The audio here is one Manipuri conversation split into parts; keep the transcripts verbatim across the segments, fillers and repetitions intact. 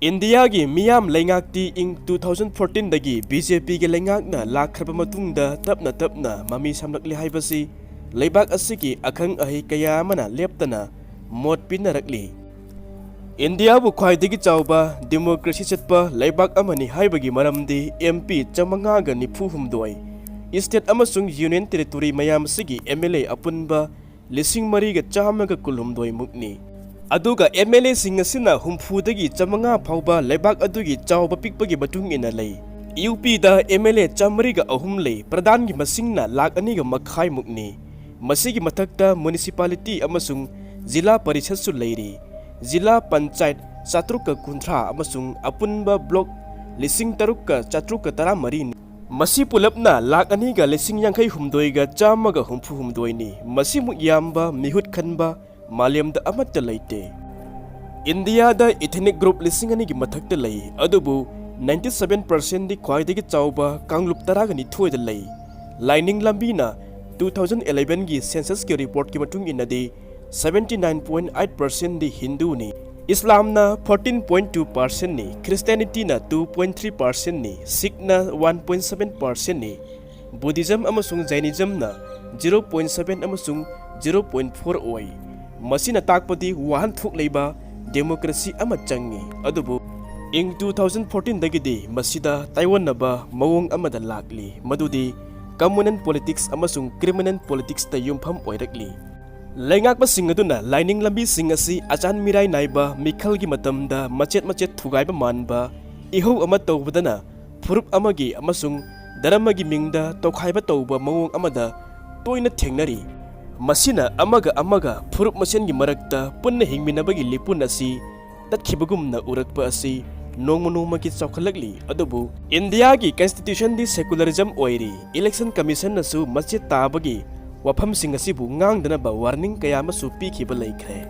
ꯏꯟꯗꯤꯌꯥꯒꯤ ꯃꯤꯌꯥꯝ ꯂꯩꯉꯥꯛꯇꯤ ꯏꯪ two thousand fourteen ꯗꯒꯤ B J P ꯒꯤ ꯂꯩꯉꯥꯛꯅ ꯂꯥꯛꯈ꯭ꯔꯕ ꯃꯇꯨꯡꯗ ꯇꯞꯅ ꯇꯞꯅ ꯃꯃꯤ ꯁꯥꯝꯂꯛꯂꯦ ꯍꯥꯏꯕꯁꯤ ꯂꯩꯕꯥꯛ ꯑꯁꯤꯒꯤ ꯑꯈꯪ ꯑꯍꯩ ꯀꯌꯥ ꯑꯃꯅ ꯂꯦꯞꯇꯅ ꯃꯣꯠ ꯄꯤꯅꯔꯛꯂꯤ꯫ ꯏꯟꯗꯤꯌꯥꯕꯨ ꯈ꯭ꯋꯥꯏꯗꯒꯤ ꯆꯥꯎꯕ ꯗꯦꯃꯣꯀ꯭ꯔꯦꯁꯤ ꯆꯠꯄ ꯂꯩꯕꯥꯛ ꯑꯃꯅꯤ ꯍꯥꯏꯕꯒꯤ ꯃꯔꯝꯗꯤ M P ꯆꯥꯃꯉꯥꯒ ꯅꯤꯐꯨ ꯍꯨꯝꯗꯣꯏ, state ꯑꯃꯁꯨꯡ union territory ꯃꯌꯥꯝ ꯑꯁꯤꯒꯤ M L A ꯑꯄꯨꯟꯕ ꯂꯤꯁꯤꯡ ꯃꯔꯤꯒ ꯆꯥꯝꯃꯒ ꯀꯨꯟꯍꯨꯝꯗꯣꯏ ꯃꯨꯛꯅꯤ꯫ ꯑꯗꯨꯒ M L A ꯁꯤꯡ ꯑꯁꯤꯅ ꯍꯨꯝꯐꯨꯗꯒꯤ ꯆꯥꯃꯉꯥ ꯐꯥꯎꯕ ꯂꯩꯕꯥꯛ ꯑꯗꯨꯒꯤ ꯆꯥꯎꯕ ꯄꯤꯛꯄꯒꯤ ꯃꯇꯨꯡ ꯏꯟꯅ ꯂꯩ꯫ U P the M L A ꯆꯥꯃꯔꯤꯒ ꯑꯍꯨꯝ ꯂꯩ, ꯄ꯭ꯔꯙꯥꯟꯒꯤ ꯃꯁꯤꯡꯅ ꯂꯥꯈ ꯑꯅꯤꯒ ꯃꯈꯥꯏ ꯃꯨꯛꯅꯤ꯫ ꯃꯁꯤꯒꯤ ꯃꯊꯛꯇ municipality ꯑꯃꯁꯨꯡ ꯖꯤꯂꯥ ꯄꯔꯤꯁꯠꯁꯨ ꯂꯩꯔꯤ꯫ ꯖꯤꯂꯥ ꯄꯟꯆꯥꯌꯠ ꯆꯥꯇ꯭ꯔꯨꯛꯀ ꯀꯨꯟꯊ꯭ꯔꯥ ꯑꯃꯁꯨꯡ ꯑꯄꯨꯟꯕ block ꯂꯤꯁꯤꯡ ꯇꯔꯨꯛꯀ ꯆꯥꯇ꯭ꯔꯨꯛꯀ ꯇꯔꯥꯃꯔꯤꯅꯤ꯫ ꯃꯁꯤ ꯄꯨꯂꯞꯅ ꯂꯥꯈ ꯑꯅꯤꯒ ꯂꯤꯁꯤꯡ ꯌꯥꯡꯈꯩ ꯍꯨꯝꯗꯣꯏꯒ ꯆꯥꯝꯃꯒ ꯍꯨꯝꯐꯨ ꯍꯨꯝꯗꯣꯏꯅꯤ꯫ ꯃꯁꯤꯃꯨꯛ ꯌꯥꯝꯕ ꯃꯤꯍꯨꯠ ꯈꯟꯕ ꯃꯥꯂꯦꯝꯗ ꯑꯃꯠꯇ ꯂꯩꯇꯦ꯫ ꯏꯟꯗꯤꯌꯥꯗ ethnic group ꯂꯤꯁꯤꯡ ꯑꯅꯤꯒꯤ ꯃꯊꯛꯇ ꯂꯩ, ꯑꯗꯨꯕꯨ ninety seven percent ꯗꯤ ꯈ꯭ꯋꯥꯏꯗꯒꯤ ꯆꯥꯎꯕ ꯀꯥꯡꯂꯨꯞ ꯇꯔꯥꯒ ꯅꯤꯊꯣꯏꯗ ꯂꯩ꯫ ꯂꯥꯏꯅꯤꯡ ꯂꯝꯕꯤꯅ two thousand eleven ꯒꯤ census ꯀꯤ report ꯀꯤ ꯃꯇꯨꯡ ꯏꯟꯅꯗꯤ seventy nine point eight percent ꯗꯤ ꯍꯤꯟꯗꯨꯅꯤ, ꯏꯁꯂꯥꯝꯅ fourteen point two percent ꯅꯤ, ꯈ꯭ꯔꯤꯁꯇꯤꯌꯥꯅꯤꯇꯤꯅ two point three percent ꯅꯤ, ꯁꯤꯈꯅ one point seven percent ꯅꯤ, Buddhism ꯑꯃꯁꯨꯡ Jainism ꯅ zero point seven ꯑꯃꯁꯨꯡ zero point four ꯑꯣꯏ꯫ ꯃꯁꯤꯅ ꯇꯥꯛꯄꯗꯤ ꯋꯥꯍꯟꯊꯣꯛ ꯂꯩꯕ democracy ꯑꯃ ꯆꯪꯏ꯫ ꯑꯗꯨꯕꯨ ꯏꯪ two thousand fourteen ꯗꯒꯤꯗꯤ ꯃꯁꯤꯗ ꯇꯥꯏꯑꯣꯟꯅꯕ ꯃꯑꯣꯡ ꯑꯃꯗ ꯂꯥꯛꯂꯤ, ꯃꯗꯨꯗꯤ communal politics ꯑꯃꯁꯨꯡ criminal politics ꯇ ꯌꯨꯝꯐꯝ ꯑꯣꯏꯔꯛꯂꯤ꯫ ꯂꯩꯉꯥꯛꯄꯁꯤꯡ ꯑꯗꯨꯅ ꯂꯥꯏꯅꯤꯡ ꯂꯝꯕꯤꯁꯤꯡ ꯑꯁꯤ ꯑꯆꯥꯟ ꯃꯤꯔꯥꯏ ꯅꯥꯏꯕ ꯃꯤꯈꯜꯒꯤ ꯃꯇꯝꯗ ꯃꯆꯦꯠ ꯃꯆꯦꯠ ꯊꯨꯒꯥꯏꯕ ꯃꯥꯟꯕ, ꯏꯍꯧ ꯑꯃ ꯇꯧꯕꯗꯅ ꯐꯨꯔꯨꯞ ꯑꯃꯒꯤ ꯑꯃꯁꯨꯡ ꯙꯔꯃꯒꯤ ꯃꯤꯡꯗ ꯇꯧꯈꯥꯏꯕ ꯇꯧꯕ ꯃꯑꯣꯡ ꯑꯃꯗ ꯇꯣꯏꯅ ꯊꯦꯡꯅꯔꯤ꯫ ꯃꯁꯤꯅ ꯑꯃꯒ ꯑꯃꯒ ꯐꯨꯔꯨꯞ ꯃꯁꯦꯟꯒꯤ ꯃꯔꯛꯇ ꯄꯨꯟꯅ ꯍꯤꯡꯃꯤꯟꯅꯕꯒꯤ ꯂꯤꯄꯨꯟ ꯑꯁꯤ ꯇꯠꯈꯤꯕꯒꯨꯝꯅ ꯎꯔꯛꯄ ꯑꯁꯤ ꯅꯣꯡꯃ ꯅꯣꯡꯃꯒꯤ ꯆꯥꯎꯈꯠꯂꯛꯂꯤ꯫ ꯑꯗꯨꯕꯨ ꯏꯟꯗꯤꯌꯥꯒꯤ constitution ꯗꯤ secularism ꯑꯣꯏꯔꯤ꯫ Election Commission ꯅꯁꯨ ꯃꯆꯦꯠ ꯇꯥꯕꯒꯤ ꯋꯥꯐꯝꯁꯤꯡ ꯑꯁꯤꯕꯨ ꯉꯥꯡꯗꯅꯕ warning ꯀꯌꯥ ꯑꯃꯁꯨ ꯄꯤꯈꯤꯕ ꯂꯩꯈ꯭ꯔꯦ꯫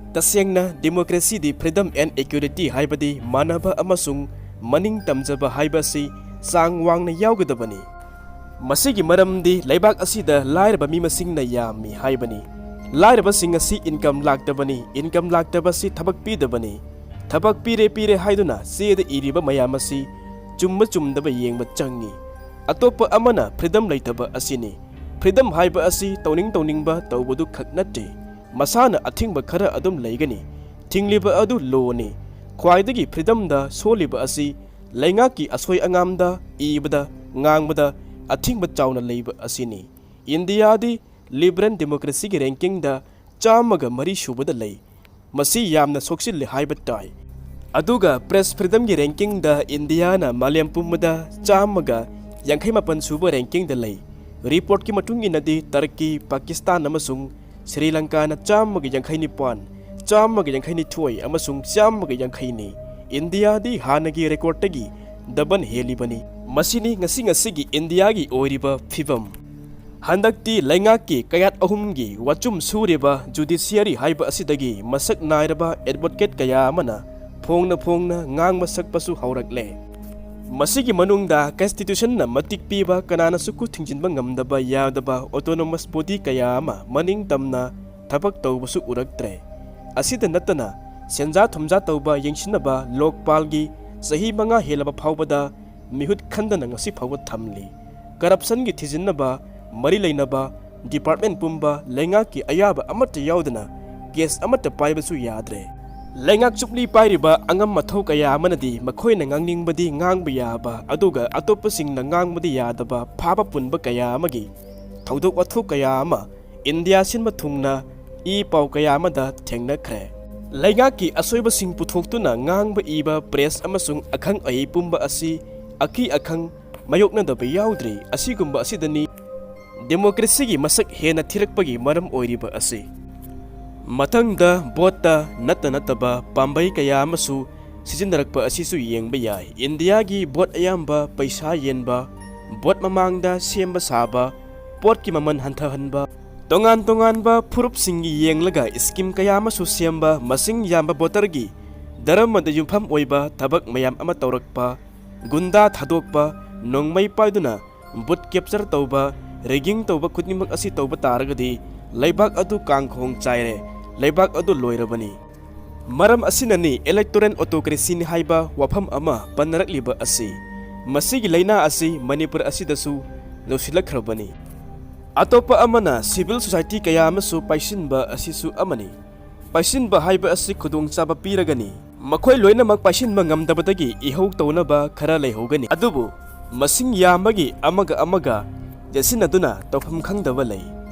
ꯇꯁꯦꯡꯅ democracy D freedom and equality, ꯍꯥꯏꯕꯗꯤ ꯃꯥꯟꯅꯕ ꯑꯃꯁꯨꯡ ꯃꯅꯤꯡ ꯇꯝꯖꯕ ꯍꯥꯏꯕ ꯑꯁꯤ ꯆꯥꯡ ꯋꯥꯡꯅ ꯌꯥꯎꯒꯗꯕꯅꯤ꯫ ꯃꯁꯤꯒꯤ ꯃꯔꯝꯗꯤ ꯂꯩꯕꯥꯛ ꯑꯁꯤꯗ ꯂꯥꯏꯔꯕ ꯃꯤ ꯃꯁꯤꯡꯅ ꯌꯥꯝꯃꯤ ꯍꯥꯏꯕꯅꯤ꯫ ꯂꯥꯏꯔꯕꯁꯤꯡ ꯑꯁꯤ income ꯂꯥꯛꯇꯕꯅꯤ, income ꯂꯥꯛꯇꯕ ꯑꯁꯤ ꯊꯕꯛ ꯄꯤꯗꯕꯅꯤ꯫ ꯊꯕꯛ ꯄꯤꯔꯦ ꯄꯤꯔꯦ ꯍꯥꯏꯗꯨꯅ ꯆꯦꯗ ꯏꯔꯤꯕ ꯃꯌꯥꯝ ꯑꯁꯤ ꯆꯨꯝꯕ ꯆꯨꯝꯗꯕ ꯌꯦꯡꯕ ꯆꯪꯉꯤ꯫ ꯑꯇꯣꯞꯄ ꯑꯃꯅ freedom ꯂꯩꯇꯕ ꯑꯁꯤꯅꯤ꯫ Freedom ꯍꯥꯏꯕ ꯑꯁꯤ ꯇꯧꯅꯤꯡ ꯇꯧꯅꯤꯡꯕ ꯇꯧꯕꯗꯨ ꯈꯛ ꯅꯠꯇꯦ꯫ ꯃꯁꯥꯅ ꯑꯊꯤꯡꯕ ꯈꯔ ꯑꯗꯨꯝ ꯂꯩꯒꯅꯤ꯫ ꯊꯤꯡꯂꯤꯕ ꯑꯗꯨ lawꯅꯤ꯫ ꯈ꯭ꯋꯥꯏꯗꯒꯤ freedomꯗ ꯁꯣꯜꯂꯤꯕ ꯑꯁꯤ ꯂꯩꯉꯥꯛꯀꯤ ꯑꯁꯣꯏ ꯑꯉꯥꯝꯗ ꯏꯕꯗ ꯉꯥꯡꯕꯗ ꯑꯊꯤꯡꯕ ꯆꯥꯎꯅ ꯂꯩꯕ ꯑꯁꯤꯅꯤ꯫ ꯏꯟꯗꯤꯌꯥꯗꯤ liberal democracyꯒꯤ rankingꯗ ꯆꯥꯝꯃꯒ ꯃꯔꯤ ꯁꯨꯕꯗ ꯂꯩ꯫ ꯃꯁꯤ ꯌꯥꯝꯅ ꯁꯣꯛꯆꯤꯜꯂꯤ ꯍꯥꯏꯕ ꯇꯥꯏ꯫ ꯑꯗꯨꯒ press freedomꯒꯤ rankingꯗ ꯏꯟꯗꯤꯌꯥꯅ ꯃꯥꯂꯦꯝ ꯄꯨꯝꯕꯗ ꯆꯥꯝꯃꯒ ꯌꯥꯡꯈꯩ ꯃꯥꯄꯟ ꯁꯨꯕ rankingꯗ ꯂꯩ꯫ Reportꯀꯤ ꯃꯇꯨꯡ ꯏꯟꯅꯗꯤ ꯇꯔꯀꯤ, ꯄꯥꯀꯤꯁꯇꯥꯟ ꯑꯃꯁꯨꯡ ꯁ꯭ꯔꯤ ꯂꯪꯀꯥꯅ ꯆꯥꯝꯃꯒ ꯌꯥꯡꯈꯩ ꯅꯤꯄꯥꯟ, ꯆꯥꯝꯃꯒ ꯌꯥꯡꯈꯩ ꯅꯤꯊꯣꯏ ꯑꯃꯁꯨꯡ ꯆꯥꯝꯃꯒ ꯌꯥꯡꯈꯩꯅꯤ꯫ ꯏꯟꯗꯤꯌꯥꯗꯤ ꯍꯥꯟꯅꯒꯤ recordꯇꯒꯤ double ꯍꯦꯜꯂꯤꯕꯅꯤ꯫ ꯃꯁꯤꯅꯤ ꯉꯁꯤ ꯉꯁꯤꯒꯤ ꯏꯟꯗꯤꯌꯥꯒꯤ ꯑꯣꯏꯔꯤꯕ ꯐꯤꯕꯝ꯫ ꯍꯟꯗꯛꯇꯤ ꯂꯩꯉꯥꯛꯀꯤ ꯀꯌꯥꯠ ꯑꯍꯨꯝꯒꯤ ꯋꯥꯆꯨꯝ ꯁꯨꯔꯤꯕ judiciary ꯍꯥꯏꯕ ꯑꯁꯤꯗꯒꯤ ꯃꯁꯛ ꯅꯥꯏꯔꯕ advocate ꯀꯌꯥ ꯑꯃꯅ ꯐꯣꯡꯅ ꯐꯣꯡꯅ ꯉꯥꯡꯕ ꯁꯛꯄꯁꯨ ꯍꯧꯔꯛꯂꯦ꯫ ꯃꯁꯤꯒꯤ ꯃꯅꯨꯡꯗ constitutionꯅ ꯃꯇꯤꯛ ꯄꯤꯕ, ꯀꯅꯥꯅꯁꯨ ꯈꯨꯠ ꯊꯤꯡꯖꯤꯟꯕ ꯉꯝꯗꯕ ꯌꯥꯗꯕ autonomous body ꯀꯌꯥ ꯑꯃ ꯃꯅꯤꯡ ꯇꯝꯅ ꯊꯕꯛ ꯇꯧꯕꯁꯨ ꯎꯔꯛꯇ꯭ꯔꯦ꯫ ꯑꯁꯤꯗ ꯅꯠꯇꯅ ꯁꯦꯟꯖꯥ ꯊꯨꯝꯖꯥ ꯇꯧꯕ ꯌꯦꯡꯁꯤꯟꯅꯕ ꯂꯣꯛꯄꯥꯜꯒꯤ ꯆꯍꯤ ꯃꯉꯥ ꯍꯦꯜꯂꯕ ꯐꯥꯎꯕꯗ ꯃꯤꯍꯨꯠ ꯈꯟꯗꯅ ꯉꯁꯤ ꯐꯥꯎꯕ ꯊꯝꯂꯤ꯫ Corruptionꯒꯤ ꯊꯤꯖꯤꯟꯅꯕ ꯃꯔꯤ ꯂꯩꯅꯕ department ꯄꯨꯝꯕ ꯂꯩꯉꯥꯛꯀꯤ ꯑꯌꯥꯕ ꯑꯃꯠꯇ ꯌꯥꯎꯗꯅ case ꯑꯃꯠꯇ ꯄꯥꯏꯕꯁꯨ ꯌꯥꯗ꯭ꯔꯦ꯫ ꯂꯩꯉꯥꯛ ꯆꯨꯞꯂꯤ ꯄꯥꯏꯔꯤꯕ ꯑꯉꯝ ꯃꯊꯧ ꯀꯌꯥ ꯑꯃꯅꯗꯤ ꯃꯈꯣꯏꯅ ꯉꯥꯡꯅꯤꯡꯕꯗꯤ ꯉꯥꯡꯕ ꯌꯥꯕ, ꯑꯗꯨꯒ ꯑꯇꯣꯞꯄꯁꯤꯡꯅ ꯉꯥꯡꯕꯗꯤ ꯌꯥꯗꯕ ꯐꯥꯕ ꯄꯨꯟꯕ ꯀꯌꯥ ꯑꯃꯒꯤ ꯊꯧꯗꯣꯛ ꯋꯥꯊꯣꯛ ꯀꯌꯥ ꯑꯃ ꯏꯟꯗꯤꯌꯥ ꯁꯤꯟꯕ ꯊꯨꯡꯅ ꯏ ꯄꯥꯎ ꯀꯌꯥ ꯑꯃꯗ ꯊꯦꯡꯅꯈ꯭ꯔꯦ꯫ ꯂꯩꯉꯥꯛꯀꯤ ꯑꯁꯣꯏꯕꯁꯤꯡ ꯄꯨꯊꯣꯛꯇꯨꯅ ꯉꯥꯡꯕ ꯏꯕ press ꯑꯃꯁꯨꯡ ꯑꯈꯪ ꯑꯍꯩ ꯄꯨꯝꯕ ꯑꯁꯤ ꯑꯀꯤ ꯑꯈꯪ ꯃꯥꯌꯣꯛꯅꯗꯕ ꯌꯥꯎꯗ꯭ꯔꯤ꯫ ꯑꯁꯤꯒꯨꯝꯕ ꯑꯁꯤꯗꯅꯤ democracyꯒꯤ ꯃꯁꯛ ꯍꯦꯟꯅ ꯊꯤꯔꯛꯄꯒꯤ ꯃꯔꯝ ꯑꯣꯏꯔꯤꯕ ꯑꯁꯤ꯫ ꯃꯊꯪꯗ voteꯇ ꯅꯠꯇ ꯅꯠꯇꯕ ꯄꯥꯝꯕꯩ ꯀꯌꯥ ꯑꯃꯁꯨ ꯁꯤꯖꯤꯟꯅꯔꯛꯄ ꯑꯁꯤꯁꯨ ꯌꯦꯡꯕ ꯌꯥꯏ꯫ ꯏꯟꯗꯤꯌꯥꯒꯤ vote ꯑꯌꯥꯝꯕ ꯄꯩꯁꯥ ꯌꯦꯟꯕ, vote ꯃꯃꯥꯡꯗ ꯁꯦꯝꯕ ꯁꯥꯕ, ꯄꯣꯠꯀꯤ ꯃꯃꯜ ꯍꯟꯊꯍꯟꯕ, ꯇꯣꯉꯥꯟ ꯇꯣꯉꯥꯟꯕ ꯐꯨꯔꯨꯞꯁꯤꯡ ꯌꯦꯡꯂꯒ scheme ꯀꯌꯥ ꯑꯃꯁꯨ ꯁꯦꯝꯕ, ꯃꯁꯤꯡ ꯌꯥꯝꯕ voterꯒꯤ ꯙꯔꯃꯗ ꯌꯨꯝꯐꯝ ꯑꯣꯏꯕ ꯊꯕꯛ ꯃꯌꯥꯝ ꯑꯃ ꯇꯧꯔꯛꯄ, ꯒꯨꯟꯗꯥ ꯊꯥꯗꯣꯛꯄ, ꯅꯣꯡꯃꯩ ꯄꯥꯏꯗꯨꯅ vote capture ꯇꯧꯕ, rigging ꯇꯧꯕ ꯈꯨꯗꯤꯡꯃꯛ ꯑꯁꯤ ꯇꯧꯕ ꯇꯥꯔꯒꯗꯤ ꯂꯩꯕꯥꯛ ꯑꯗꯨ ꯀꯥꯡꯈꯣꯡ ꯆꯥꯏꯔꯦ, ꯂꯩꯕꯥꯛ ꯑꯗꯨ ꯂꯣꯏꯔꯕꯅꯤ꯫ ꯃꯔꯝ ꯑꯁꯤꯅꯅꯤ electoral autocracyꯅꯤ ꯍꯥꯏꯕ ꯋꯥꯐꯝ ꯑꯃ ꯄꯟꯅꯔꯛꯂꯤꯕ ꯑꯁꯤ꯫ ꯃꯁꯤꯒꯤ ꯂꯥꯏꯅꯥ ꯑꯁꯤ ꯃꯅꯤꯄꯨꯔ ꯑꯁꯤꯗꯁꯨ ꯂꯧꯁꯤꯜꯂꯛꯈ꯭ꯔꯕꯅꯤ꯫ ꯑꯇꯣꯞꯄ ꯑꯃꯅ civil society ꯀꯌꯥ ꯑꯃꯁꯨ ꯄꯥꯏꯁꯤꯟꯕ ꯑꯁꯤꯁꯨ ꯑꯃꯅꯤ꯫ ꯄꯥꯏꯁꯤꯟꯕ ꯍꯥꯏꯕ ꯑꯁꯤ ꯈꯨꯗꯣꯡꯆꯥꯕ ꯄꯤꯔꯒꯅꯤ꯫ ꯃꯈꯣꯏ ꯂꯣꯏꯅꯃꯛ ꯄꯥꯏꯁꯤꯟꯕ ꯉꯝꯗꯕꯗꯒꯤ ꯏꯍꯧ ꯇꯧꯅꯕ ꯈꯔ ꯂꯩꯍꯧꯒꯅꯤ꯫ ꯑꯗꯨꯕꯨ ꯃꯁꯤꯡ ꯌꯥꯝꯕꯒꯤ ꯑꯃꯒ ꯑꯃꯒ ꯌꯦꯠꯁꯤꯟꯅꯗꯨꯅ ꯇꯧꯐꯝ ꯈꯪꯗꯕ ꯂꯩ꯫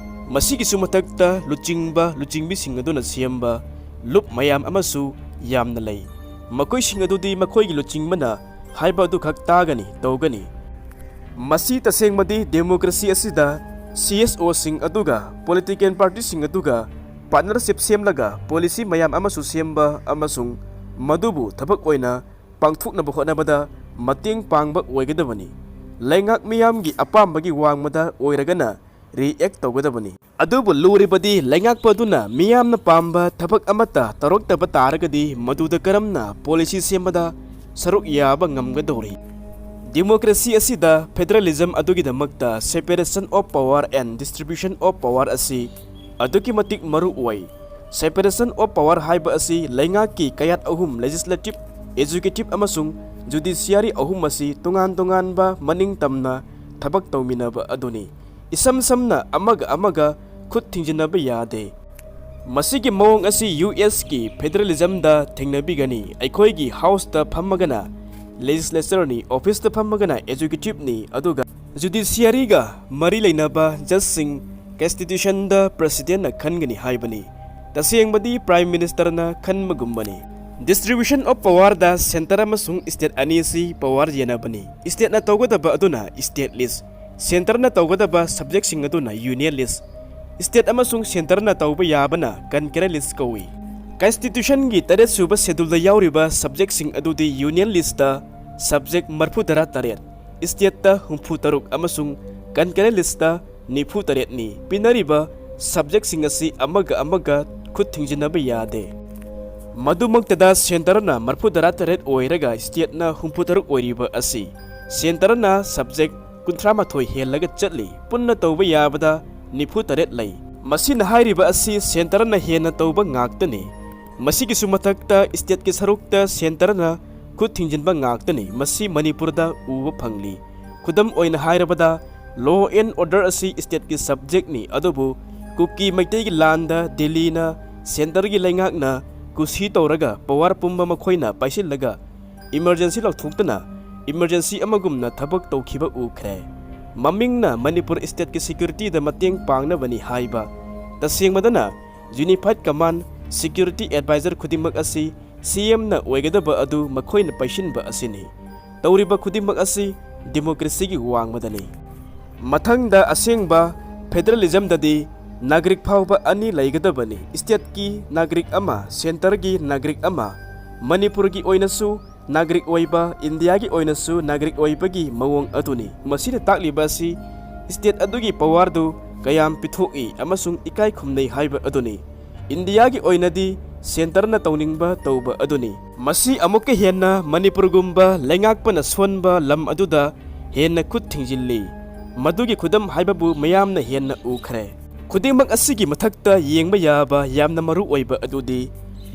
ꯃꯁꯤꯒꯤꯁꯨ ꯃꯊꯛꯇ ꯂꯨꯆꯤꯡꯕ ꯂꯨꯆꯤꯡꯕꯤꯁꯤꯡ ꯑꯗꯨꯅ ꯁꯦꯝꯕ ꯂꯨꯞ ꯃꯌꯥꯝ ꯑꯃꯁꯨ ꯌꯥꯝꯅ ꯂꯩ꯫ ꯃꯈꯣꯏꯁꯤꯡ ꯑꯗꯨꯗꯤ ꯃꯈꯣꯏꯒꯤ ꯂꯨꯆꯤꯡꯕꯅ ꯍꯥꯏꯕ ꯑꯗꯨꯈꯛ ꯇꯥꯒꯅꯤ, ꯇꯧꯒꯅꯤ꯫ ꯃꯁꯤ ꯇꯁꯦꯡꯕꯗꯤ democracy ꯑꯁꯤꯗ CSOꯁꯤꯡ ꯑꯗꯨꯒ political partyꯁꯤꯡ ꯑꯗꯨꯒ partnership ꯁꯦꯝꯂꯒ policy ꯃꯌꯥꯝ ꯑꯃꯁꯨ ꯁꯦꯝꯕ ꯑꯃꯁꯨꯡ ꯃꯗꯨꯕꯨ ꯊꯕꯛ ꯑꯣꯏꯅ ꯄꯥꯡꯊꯣꯛꯅꯕ ꯍꯣꯠꯅꯕꯗ ꯃꯇꯦꯡ ꯄꯥꯡꯕ ꯑꯣꯏꯒꯗꯕꯅꯤ꯫ ꯂꯩꯉꯥꯛ ꯃꯤꯌꯥꯝꯒꯤ ꯑꯄꯥꯝꯕꯒꯤ ꯋꯥꯡꯃꯗ ꯑꯣꯏꯔꯒꯅ react ꯇꯧꯒꯗꯕꯅꯤ꯫ ꯑꯗꯨꯕꯨ ꯂꯨꯔꯤꯕꯗꯤ ꯂꯩꯉꯥꯛꯄ ꯑꯗꯨꯅ ꯃꯤꯌꯥꯝꯅ ꯄꯥꯝꯕ ꯊꯕꯛ ꯑꯃꯠꯇ ꯇꯧꯔꯛꯇꯕ ꯇꯥꯔꯒꯗꯤ ꯃꯗꯨꯗ ꯀꯔꯝꯅ policy ꯁꯦꯝꯕꯗ ꯁꯔꯨꯛ ꯌꯥꯕ ꯉꯝꯒꯗꯧꯔꯤ? Democracy ꯑꯁꯤꯗ federalism ꯑꯗꯨꯒꯤꯗꯃꯛꯇ separation of power and distribution of power ꯑꯁꯤ ꯑꯗꯨꯛꯀꯤ ꯃꯇꯤꯛ ꯃꯔꯨ ꯑꯣꯏ꯫ Separation of power ꯍꯥꯏꯕ ꯑꯁꯤ ꯂꯩꯉꯥꯛꯀꯤ ꯀꯌꯥꯠ ꯑꯍꯨꯝ, legislative, executive ꯑꯃꯁꯨꯡ judiciary ꯑꯍꯨꯝ ꯑꯁꯤ ꯇꯣꯉꯥꯟ ꯇꯣꯉꯥꯟꯕ ꯃꯅꯤꯡ ꯇꯝꯅ ꯊꯕꯛ ꯇꯧꯃꯤꯟꯅꯕ ꯑꯗꯨꯅꯤ꯫ ꯏꯁꯝ ꯁꯝꯅ ꯑꯃꯒ ꯑꯃꯒ ꯈꯨꯠ ꯊꯤꯡꯖꯤꯟꯅꯕ ꯌꯥꯗꯦ꯫ ꯃꯁꯤꯒꯤ ꯃꯑꯣꯡ ꯑꯁꯤ USꯀꯤ federalismꯗ ꯊꯦꯡꯅꯕꯤꯒꯅꯤ꯫ ꯑꯩꯈꯣꯏꯒꯤ houseꯇ ꯐꯝꯃꯒꯅ legislatureꯅꯤ, officeꯇ ꯐꯝꯃꯒꯅ executiveꯅꯤ, ꯑꯗꯨꯒ judiciaryꯒ ꯃꯔꯤ ꯂꯩꯅꯕ judgeꯁꯤꯡ constitutionꯗ presidentꯅ ꯈꯟꯒꯅꯤ ꯍꯥꯏꯕꯅꯤ꯫ ꯇꯁꯦꯡꯕꯗꯤ prime ministerꯅ ꯈꯟꯕꯒꯨꯝꯕꯅꯤ꯫ Distribution of powerꯗ centre ꯑꯃꯁꯨꯡ state ꯑꯅꯤ ꯑꯁꯤ power ꯌꯦꯟꯅꯕꯅꯤ꯫ Stateꯅ ꯇꯧꯒꯗꯕ ꯑꯗꯨꯅ state list, centreꯅ ꯇꯧꯒꯗꯕ subjectꯁꯤꯡ ꯑꯗꯨꯅ union list, state ꯑꯃꯁꯨꯡ centreꯅ ꯇꯧꯕ ꯌꯥꯕꯅ concurrent list ꯀꯧꯏ꯫ Constitutionꯒꯤ ꯇꯔꯦꯠ ꯁꯨꯕ scheduleꯗ ꯌꯥꯎꯔꯤꯕ subjectꯁꯤꯡ ꯑꯗꯨꯗꯤ union listꯇ subject ꯃꯔꯤꯐꯨ ꯇꯔꯥ ꯇꯔꯦꯠ, stateꯇ ꯍꯨꯝꯐꯨ ꯇꯔꯨꯛ ꯑꯃꯁꯨꯡ concurrent listꯇ ꯅꯤꯐꯨ ꯇꯔꯦꯠꯅꯤ꯫ ꯄꯤꯅꯔꯤꯕ subjectꯁꯤꯡ ꯑꯁꯤ ꯑꯃꯒ ꯑꯃꯒ ꯈꯨꯠ ꯊꯤꯡꯖꯤꯟꯅꯕ ꯌꯥꯗꯦ꯫ ꯃꯗꯨꯃꯛꯇꯗ centreꯅ ꯃꯔꯤꯐꯨ ꯇꯔꯥ ꯇꯔꯦꯠ ꯑꯣꯏꯔꯒ stateꯅ ꯍꯨꯝꯐꯨ ꯇꯔꯨꯛ ꯑꯣꯏꯔꯤꯕ ꯑꯁꯤ centreꯅ subject ꯀꯨꯟꯊ꯭ꯔꯥ ꯃꯥꯊꯣꯏ ꯍꯦꯜꯂꯒ ꯆꯠꯂꯤ꯫ ꯄꯨꯟꯅ ꯇꯧꯕ ꯌꯥꯕꯗ ꯅꯤꯐꯨ ꯇꯔꯦꯠ ꯂꯩ꯫ ꯃꯁꯤꯅ ꯍꯥꯏꯔꯤꯕ ꯑꯁꯤ centreꯅ ꯍꯦꯟꯅ ꯇꯧꯕ ꯉꯥꯛꯇꯅꯤ꯫ ꯃꯁꯤꯒꯤꯁꯨ ꯃꯊꯛꯇ stateꯀꯤ ꯁꯔꯨꯛꯇ centreꯅ ꯈꯨꯠ ꯊꯤꯡꯖꯤꯟꯕ ꯉꯥꯛꯇꯅꯤ ꯃꯁꯤ ꯃꯅꯤꯄꯨꯔꯗ ꯎꯕ ꯐꯪꯂꯤ꯫ ꯈꯨꯗꯝ ꯑꯣꯏꯅ ꯍꯥꯏꯔꯕꯗ, law and order ꯑꯁꯤ stateꯀꯤ subjectꯅꯤ, ꯑꯗꯨꯕꯨ ꯀꯨꯀꯤ ꯃꯩꯇꯩꯒꯤ ꯂꯥꯟꯗ ꯗꯤꯜꯂꯤꯅ centreꯒꯤ ꯂꯩꯉꯥꯛꯅ ꯀꯨꯁꯤ ꯇꯧꯔꯒ power ꯄꯨꯝꯕ ꯃꯈꯣꯏꯅ ꯄꯥꯏꯁꯤꯜꯂꯒ emergency ꯂꯥꯎꯊꯣꯛꯇꯨꯅ emergency ꯑꯃꯒꯨꯝꯅ ꯊꯕꯛ ꯇꯧꯈꯤꯕ ꯎꯈ꯭ꯔꯦ꯫ ꯃꯃꯤꯡꯅ ꯃꯅꯤꯄꯨꯔ stateꯀꯤ securityꯗ ꯃꯇꯦꯡ ꯄꯥꯡꯅꯕꯅꯤ ꯍꯥꯏꯕ, ꯇꯁꯦꯡꯕꯗꯅ Unified Command Security Advisor ꯈꯨꯗꯤꯡꯃꯛ ꯑꯁꯤ CMꯅ ꯑꯣꯏꯒꯗꯕ ꯑꯗꯨ ꯃꯈꯣꯏꯅ ꯄꯩꯁꯤꯟꯕ ꯑꯁꯤꯅꯤ꯫ ꯇꯧꯔꯤꯕ ꯈꯨꯗꯤꯡꯃꯛ ꯑꯁꯤ democracyꯒꯤ ꯋꯥꯡꯃꯗꯅꯤ꯫ ꯃꯊꯪꯗ ꯑꯁꯦꯡꯕ federalismꯗꯗꯤ ꯅꯥꯒꯔꯤꯛ ꯐꯥꯎꯕ ꯑꯅꯤ ꯂꯩꯒꯗꯕꯅꯤ, stateꯀꯤ ꯅꯥꯒꯔꯤꯛ ꯑꯃ, centreꯒꯤ ꯅꯥꯒꯔꯤꯛ ꯑꯃ꯫ ꯃꯅꯤꯄꯨꯔꯒꯤ ꯑꯣꯏꯅꯁꯨ ꯅꯥꯒꯔꯤꯛ ꯑꯣꯏꯕ, ꯏꯟꯗꯤꯌꯥꯒꯤ ꯑꯣꯏꯅꯁꯨ ꯅꯥꯒꯔꯤꯛ ꯑꯣꯏꯕꯒꯤ ꯃꯑꯣꯡ ꯑꯗꯨꯅꯤ꯫ ꯃꯁꯤꯅ ꯇꯥꯛꯂꯤꯕ ꯑꯁꯤ state ꯑꯗꯨꯒꯤ powerꯗꯨ ꯀꯌꯥꯝ ꯄꯤꯊꯣꯛꯏ ꯑꯃꯁꯨꯡ ꯏꯀꯥꯏ ꯈꯨꯝꯅꯩ ꯍꯥꯏꯕ ꯑꯗꯨꯅꯤ꯫ ꯏꯟꯗꯤꯌꯥꯒꯤ ꯑꯣꯏꯅꯗꯤ centreꯅ ꯇꯧꯅꯤꯡꯕ ꯇꯧꯕ ꯑꯗꯨꯅꯤ꯫ ꯃꯁꯤ ꯑꯃꯨꯛꯀ ꯍꯦꯟꯅ ꯃꯅꯤꯄꯨꯔꯒꯨꯝꯕ ꯂꯩꯉꯥꯛꯄꯅ ꯁꯣꯟꯕ ꯂꯝ ꯑꯗꯨꯗ ꯍꯦꯟꯅ ꯈꯨꯠ ꯊꯤꯡꯖꯤꯜꯂꯤ꯫ ꯃꯗꯨꯒꯤ ꯈꯨꯗꯝ ꯍꯥꯏꯕꯕꯨ ꯃꯤꯌꯥꯝꯅ ꯍꯦꯟꯅ ꯎꯈ꯭ꯔꯦ꯫ ꯈꯨꯗꯤꯡꯃꯛ ꯑꯁꯤꯒꯤ ꯃꯊꯛꯇ ꯌꯦꯡꯕ ꯌꯥꯕ ꯌꯥꯝꯅ ꯃꯔꯨ ꯑꯣꯏꯕ ꯑꯗꯨꯗꯤ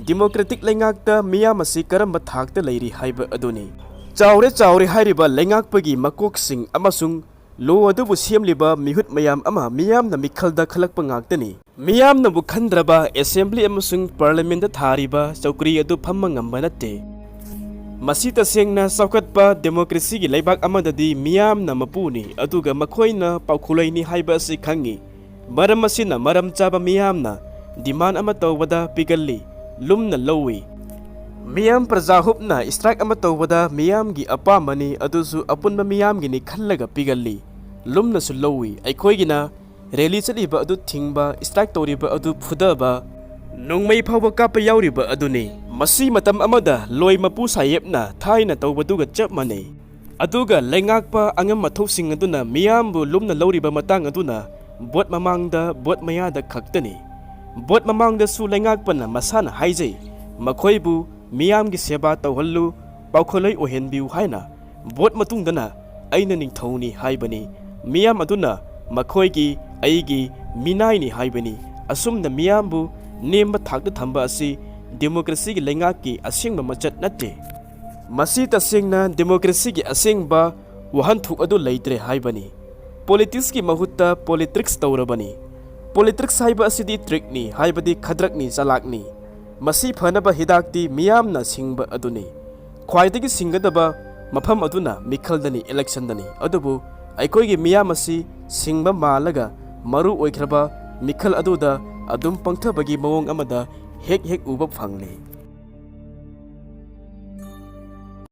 democratic ꯂꯩꯉꯥꯛꯇ ꯃꯤꯌꯥꯝ ꯑꯁꯤ ꯀꯔꯝꯕ ꯊꯥꯛꯇ ꯂꯩꯔꯤ ꯍꯥꯏꯕ ꯑꯗꯨꯅꯤ꯫ ꯆꯥꯎꯔꯦ ꯆꯥꯎꯔꯦ ꯍꯥꯏꯔꯤꯕ ꯂꯩꯉꯥꯛꯄꯒꯤ ꯃꯀꯣꯛꯁꯤꯡ ꯑꯃꯁꯨꯡ law ꯑꯗꯨꯕꯨ ꯁꯦꯝꯂꯤꯕ ꯃꯤꯍꯨꯠ ꯃꯌꯥꯝ ꯑꯃ ꯃꯤꯌꯥꯝꯅ ꯃꯤꯈꯜꯗ ꯈꯜꯂꯛꯄ ꯉꯥꯛꯇꯅꯤ꯫ ꯃꯤꯌꯥꯝꯅꯕꯨ ꯈꯟꯗ꯭ꯔꯕ assembly ꯑꯃꯁꯨꯡ parliamentꯗ ꯊꯥꯔꯤꯕ ꯆꯧꯀ꯭ꯔꯤ ꯑꯗꯨ ꯐꯝꯕ ꯉꯝꯕ ꯅꯠꯇꯦ꯫ ꯃꯁꯤ ꯇꯁꯦꯡꯅ ꯆꯥꯎꯈꯠꯄ democracyꯒꯤ ꯂꯩꯕꯥꯛ ꯑꯃꯗꯗꯤ ꯃꯤꯌꯥꯝꯅ ꯃꯄꯨꯅꯤ, ꯑꯗꯨꯒ ꯃꯈꯣꯏꯅ ꯄꯥꯎꯈꯨꯂꯩꯅꯤ ꯍꯥꯏꯕ ꯑꯁꯤ ꯈꯪꯏ꯫ ꯃꯔꯝ ꯑꯁꯤꯅ ꯃꯔꯝ ꯆꯥꯕ ꯃꯤꯌꯥꯝꯅ demand ꯑꯃ ꯇꯧꯕꯗ ꯄꯤꯒꯜꯂꯤ, ꯂꯨꯝꯅ ꯂꯧꯏ꯫ ꯃꯤꯌꯥꯝ ꯄ꯭ꯔꯖꯥ ꯍꯨꯞꯅ strike ꯑꯃ ꯇꯧꯕꯗ ꯃꯤꯌꯥꯝꯒꯤ ꯑꯄꯥꯝꯕꯅꯤ, ꯑꯗꯨꯁꯨ ꯑꯄꯨꯟꯕ ꯃꯤꯌꯥꯝꯒꯤꯅꯤ ꯈꯜꯂꯒ ꯄꯤꯒꯜꯂꯤ, ꯂꯨꯝꯅꯁꯨ ꯂꯧꯏ꯫ ꯑꯩꯈꯣꯏꯒꯤꯅ rally ꯆꯠꯂꯤꯕ ꯑꯗꯨ ꯊꯤꯡꯕ, strike ꯇꯧꯔꯤꯕ ꯑꯗꯨ ꯐꯨꯗꯕ, ꯅꯣꯡꯃꯩ ꯐꯥꯎꯕ ꯀꯥꯞꯄ ꯌꯥꯎꯔꯤꯕ ꯑꯗꯨꯅꯤ꯫ ꯃꯁꯤ ꯃꯇꯝ ꯑꯃꯗ ꯂꯣꯏ ꯃꯄꯨ ꯁꯥꯍꯦꯕꯅ ꯊꯥꯏꯅ ꯇꯧꯕꯗꯨꯒ ꯆꯞ ꯃꯥꯟꯅꯩ꯫ ꯑꯗꯨꯒ ꯂꯩꯉꯥꯛꯄ ꯑꯉꯝ ꯑꯊꯧꯁꯤꯡ ꯑꯗꯨꯅ ꯃꯤꯌꯥꯝꯕꯨ ꯂꯨꯝꯅ ꯂꯧꯔꯤꯕ ꯃꯇꯥꯡ ꯑꯗꯨꯅ vote ꯃꯃꯥꯡꯗ, vote ꯃꯌꯥꯗ ꯈꯛꯇꯅꯤ꯫ Vote ꯃꯃꯥꯡꯗꯁꯨ ꯂꯩꯉꯥꯛꯄꯅ ꯃꯁꯥꯅ ꯍꯥꯏꯖꯩ, ꯃꯈꯣꯏꯕꯨ ꯃꯤꯌꯥꯝꯒꯤ ꯁꯦꯕꯥ ꯇꯧꯍꯜꯂꯨ, ꯄꯥꯎꯈꯨꯂꯩ ꯑꯣꯏꯍꯟꯕꯤꯌꯨ ꯍꯥꯏꯅ꯫ Vote ꯃꯇꯨꯡꯗꯅ ꯑꯩꯅ ꯅꯤꯡꯊꯧꯅꯤ ꯍꯥꯏꯕꯅꯤ꯫ ꯃꯤꯌꯥꯝ ꯑꯗꯨꯅ ꯃꯈꯣꯏꯒꯤ, ꯑꯩꯒꯤ ꯃꯤꯅꯥꯏꯅꯤ ꯍꯥꯏꯕꯅꯤ꯫ ꯑꯁꯨꯝꯅ ꯃꯤꯌꯥꯝꯕꯨ ꯅꯦꯝꯕ ꯊꯥꯛꯇ ꯊꯝꯕ ꯑꯁꯤ ꯗꯦꯃꯣꯀ꯭ꯔꯦꯁꯤꯒꯤ ꯂꯩꯉꯥꯛꯀꯤ ꯑꯁꯦꯡꯕ ꯃꯆꯠ ꯅꯠꯇꯦ꯫ ꯃꯁꯤ ꯇꯁꯦꯡꯅ ꯗꯦꯃꯣꯀ꯭ꯔꯦꯁꯤꯒꯤ ꯑꯁꯦꯡꯕ ꯋꯥꯍꯟꯊꯣꯛ ꯑꯗꯨ ꯂꯩꯇ꯭ꯔꯦ ꯍꯥꯏꯕꯅꯤ꯫ ꯄꯣꯂꯤꯇꯤꯛꯁꯀꯤ ꯃꯍꯨꯠꯇ ꯄꯣꯂꯤꯇ꯭ꯔꯤꯛꯁ ꯇꯧꯔꯕꯅꯤ꯫ ꯄꯣꯂꯤꯇ꯭ꯔꯤꯛꯁ ꯍꯥꯏꯕ ꯑꯁꯤꯗꯤ ꯇ꯭ꯔꯤꯛꯅꯤ, ꯍꯥꯏꯕꯗꯤ ꯈꯗ꯭ꯔꯛꯅꯤ, ꯆꯂꯥꯛꯅꯤ꯫ ꯃꯁꯤ ꯐꯅꯕ ꯍꯤꯗꯥꯛꯇꯤ ꯃꯤꯌꯥꯝꯅ ꯁꯤꯡꯕ ꯑꯗꯨꯅꯤ꯫ ꯈ꯭ꯋꯥꯏꯗꯒꯤ ꯁꯤꯡꯒꯗꯕ ꯃꯐꯝ ꯑꯗꯨꯅ ꯃꯤꯈꯜꯗꯅꯤ, ꯏꯂꯦꯛꯁꯟꯗꯅꯤ꯫ ꯑꯗꯨꯕꯨ ꯑꯩꯈꯣꯏꯒꯤ ꯃꯤꯌꯥꯝ ꯑꯁꯤ ꯁꯤꯡꯕ ꯃꯥꯜꯂꯒ ꯃꯔꯨ ꯑꯣꯏꯈ꯭ꯔꯕ ꯃꯤꯈꯜ ꯑꯗꯨꯗ ꯑꯗꯨꯝ ꯄꯪꯊꯕꯒꯤ ꯃꯑꯣꯡ ꯑꯃꯗ ꯍꯦꯛ ꯍꯦꯛ ꯎꯕ ꯐꯪꯂꯤ꯫